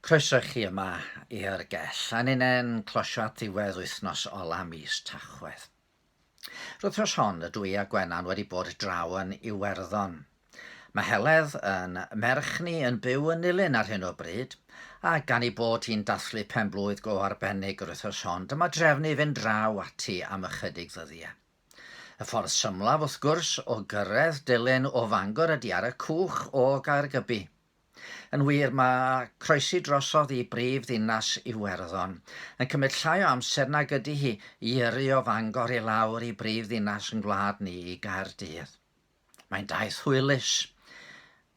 Croeso i chi yma i'r gell, a ninnau'n closio at ddiwedd wythnos ola mis Tachwedd. Yr wythnos hon, ydw i a Gwenan wedi bod draw yn Iwerddon. Mae Heledd yn merch ni yn byw yn Nulyn ar hyn o bryd, a gan ei bod hi'n dathlu pen-blwydd go arbennig yr wythnos hon, dyma drefnu i fynd draw ati am ychydig ddyddiau. Y ffordd symlaf, wrth gwrs, o gyrraedd Dulyn o Fangor ydy ar y cwch o Gaergybi. Yn wir, mae croesi drosodd i brif ddinas Iwerddon yn cymryd llai o amser nag ydy hi i yrru o Fangor i lawr i brif ddinas yn gwlad ni, i Gaerdydd. Mae'n daith hwylus.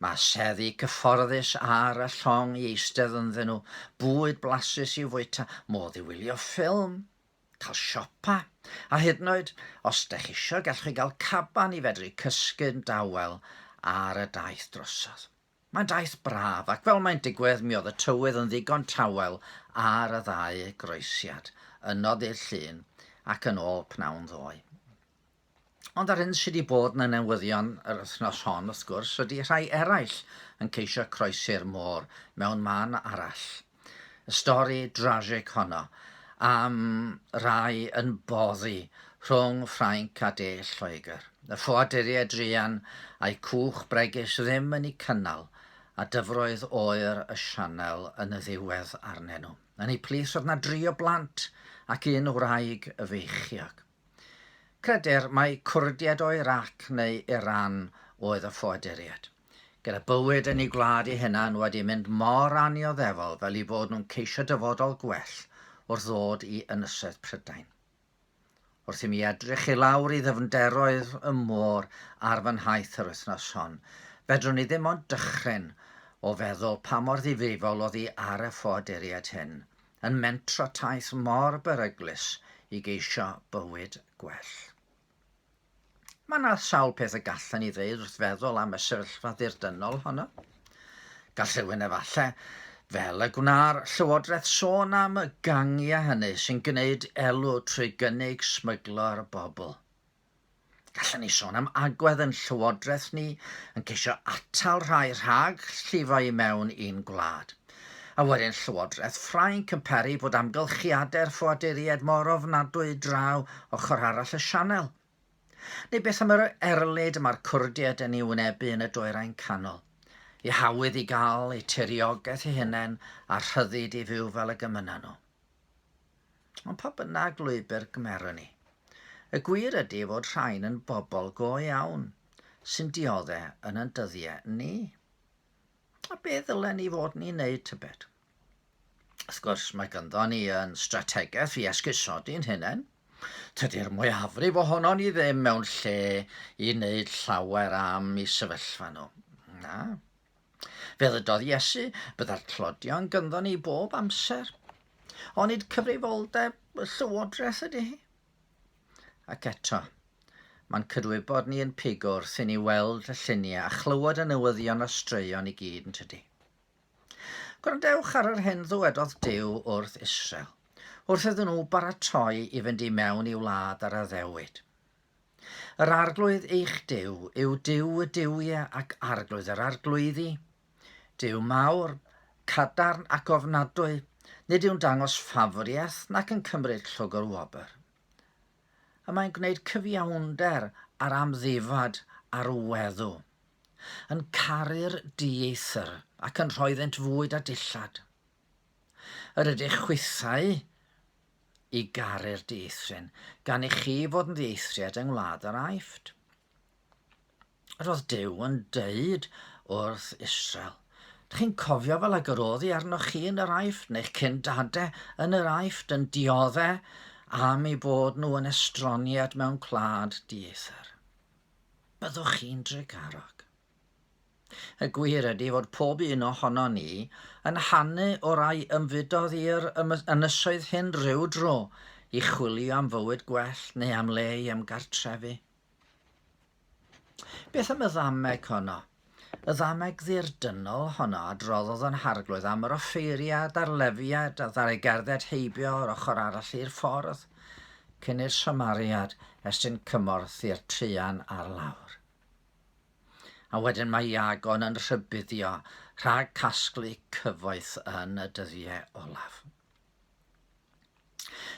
Mae seddi cyfforddus ar y llong i eistedd ynddyn nhw, bwyd blasus i'w fwyta, modd i wylio ffilm, cael siopa, a hyd yn oed os dych chi isio gallwch chi gael caban i fedru cysgu'n dawel ar y daith drosodd. Mae'n daith braf ac fel mae'n digwydd mi oedd y tywydd yn ddigon tawel ar y ddau groesiad, yno ddydd Llun ac yn ôl pnawn ddoe. Ond yr hyn sydd wedi bod yn y newyddion yr wythnos hon, wrth gwrs, ydy rhai eraill yn ceisio croesi'r môr mewn man arall. Y stori drasig honno am rai yn boddi rhwng Ffrainc a De Lloegr. Y ffoaduriaid druan a'u cwch bregus ddim yn eu cynnal, a dyfroedd oer y sianel yn y ddiwedd arnyn nhw. Yn eu plith roedd 'na dri o blant ac un wraig feichiog. Credir mai Cwrdiaid o Irac neu Iran oedd y ffoaduriaid, gyda bywyd yn eu gwlad eu hunain wedi mynd mor annioddefol fel eu bod nhw'n ceisio dyfodol gwell wrth ddod i Ynysoedd Prydain. Wrth i mi edrych i lawr i ddyfnderoedd y môr ar fy nhaith yr wythnos hon, fedrwn i ddim ond dychryn o feddwl pa mor ddifrifol oedd hi ar y ffoaduriaid hyn, yn mentro taith mor beryglus i geisio bywyd gwell. Mae yna sawl peth y gallen ni ddeud wrth feddwl am y sefyllfa ddirdynnol honno. Gall rhywun efallai, fel y gwna'r Llywodraeth sôn am y gangiau hynny sy'n gwneud elw trwy gynnig smyglo'r bobl. Gallen ni sôn am agwedd yn llywodraeth ni yn ceisio atal rhai rhag llifo i mewn i'n gwlad. A wedyn llywodraeth Ffrainc yn peri bod amgylchiadau'r ffoaduriaid mor ofnadwy draw ochr arall y sianel. Neu beth am yr erlid y mae'r Cwrdiaid yn ei wynebu yn y Dwyrain Canol? Eu hawydd i gael eu tiriogaeth eu hunain a'r rhyddid i fyw fel y gymyna nhw. Ond pa bynnag lwybr gymeron ni, y gwir ydy fod rhain yn bobl go iawn sy'n diodde yn yn dyddiau ni. A be ddylen ni fod ni'n neud tybed? Wrth gwrs, mae gynddo ni yn strategaeth i esgusodi'n hunain. Tydi'r mwyafrif ohono ni ddim mewn lle i wneud llawer am i sefyllfa nhw. Na. Fe ddydodd Iesu, Bydda'r tlodion gynddo ni bob amser. Onid cyfrifoldeb y llywodraeth ydy hi? Ac eto, mae'n cydwybod ni yn pigo wrth i ni weld y lluniau a chlywed y newyddion a straeon i gyd yn tydi. Gwrandewch ar yr hyn ddywedodd Duw wrth Israel, wrth iddyn nhw baratoi i fynd i mewn i wlad ar addewid. Yr Arglwydd eich Duw yw Duw y duwiau ac Arglwydd yr arglwyddi, Duw mawr, cadarn ac ofnadwy, nid yw'n dangos ffafriaeth nac yn cymryd llwgr wobr. Y mae'n gwneud cyfiawnder ar amddifad a'r weddw, yn caru'r dieithr ac yn rhoi iddynt fwyd a dillad. Yr ydych chwithau i garu'r dieithryn, gan i chi fod yn ddieithriad yng ngwlad yr Aifft. Yr oedd Duw yn deud wrth Israel, Dych chi'n cofio fel ag yr oedd hi arnoch chi yn yr Aifft, neu'ch cyn dade yn yr Aifft yn diodde am eu bod nhw yn estroniad mewn clad dieithr. Byddwch chi'n drugarog. Y gwir ydy fod pob un ohonon ni yn hanu o rai ymfudodd i'r ynysoedd hyn ryw dro i chwilio am fywyd gwell neu am le i ymgartrefu. Beth am y ddameg honno? Y ddameg ddirdynnol honno a droddodd yn Harglwydd am yr offeiriad a'r Lefiad a ddaru gerdded heibio o'r ochr arall i'r ffordd, cyn i'r Samariad estyn cymorth i'r truan ar lawr. A wedyn mae Iagon yn rhybuddio rhag casglu cyfoeth yn y dyddiau olaf.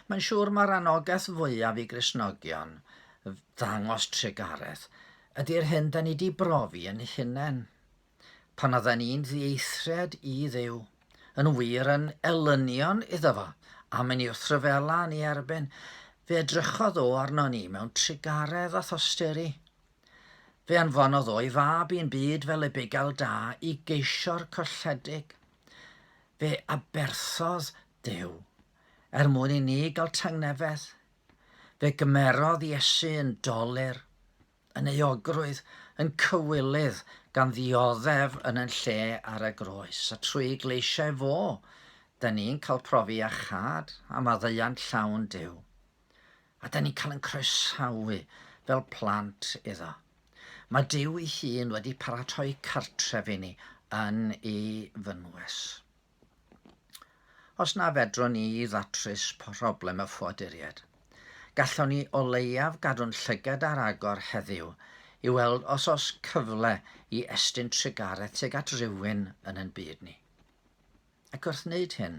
Mae'n siŵr mae'r anogaeth fwyaf i Gristnogion ddangos trugaredd ydy'r hyn da ni di brofi yn hunain. Pan oedden ni'n ddieithriad i Dduw, yn wir yn elynion iddo fo, a mynd i wrthryfela yn ei erbyn, fe edrychodd o arno ni mewn trugaredd a thosturi. Fe anfonodd o ei fab i'n byd fel y bugail da i geisio'r colledig. Fe aberthodd Duw er mwyn i ni gael tangnefedd. Fe gymerodd Iesu yn dolur, yn euogrwydd, yn cywilydd, gan ddioddef yn yn lle ar y groes, a trwy ei gleisiau fo, da ni'n cael profi iachâd a maddeuant llawn Duw. A da ni'n cael yn croesawu fel plant iddo. Mae Duw ei hun wedi paratoi cartref i ni yn ei fynwes. Os na fedrwn ni ddatrys problem y ffoaduriaid, gallwn ni o leiaf gadw'n llygad ar agor heddiw i weld os oes cyfle i estyn trugaredd tuag at rywun yn ein byd ni. Ac wrth wneud hyn,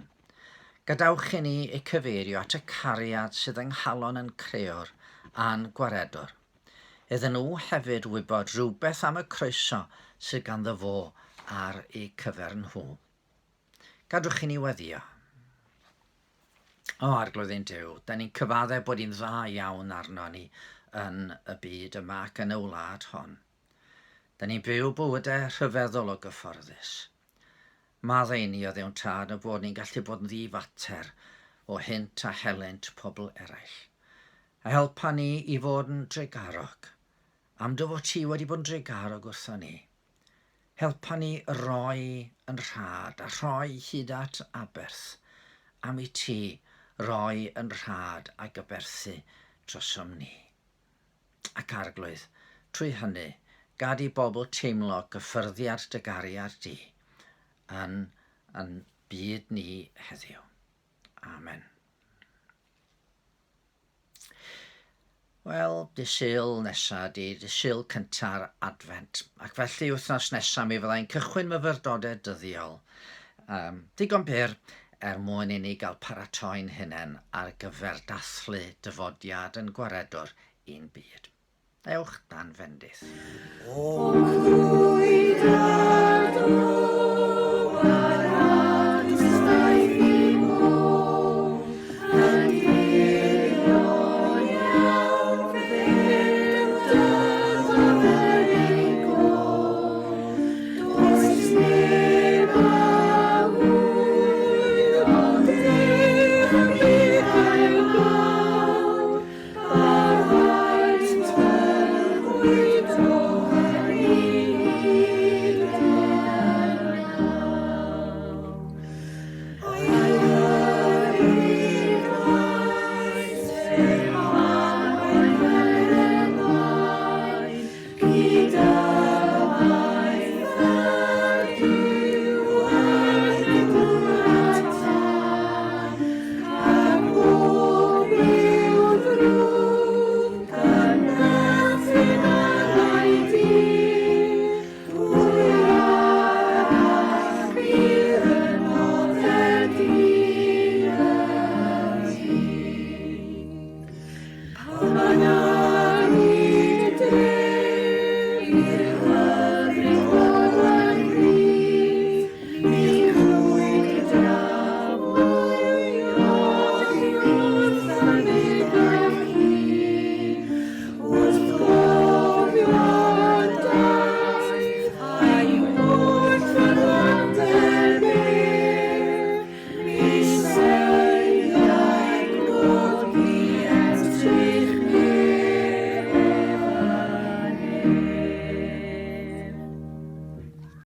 gadawch i ni eu cyfeirio at y cariad sydd yng nghalon yn Creor a'n Gwaredwr, iddyn nhw hefyd wybod rhywbeth am y croeso sydd ganddo fo ar eu cyfer nhw. Gadwch i ni weddio. O, Arglwydd ein Duw, da ni'n cyfaddef bod hi'n dda iawn arno ni yn y byd yma ac yn y wlad hon. Da ni'n byw bywydau rhyfeddol o gyfforddus. Maddau i ni o Dduw'n Tad y bod ni'n gallu bod yn ddi-fater o hynt a helynt pobl eraill. A helpa ni i fod yn drugarog, am dy fod ti wedi bod yn drugarog wrtho ni. Helpa ni roi yn rhad a rhoi hyd at aberth, am i ti roi yn rhad ag aberthu drosom ni. Ac Arglwydd, trwy hynny, gad i bobl teimlo gyffyrddiad dy gariad di yn yn byd ni heddiw. Amen. Wel, dy Sul nesa ydi dy Sul cynta'r Adfent, ac felly wythnos nesa mi fyddai'n cychwyn myfyrdodau dyddiol, um, digon byr, er mwyn i ni gael paratoi'n hunain ar gyfer dathlu dyfodiad yn Gwaredwr i'n byd. Ewch dan fendith. O clwyd y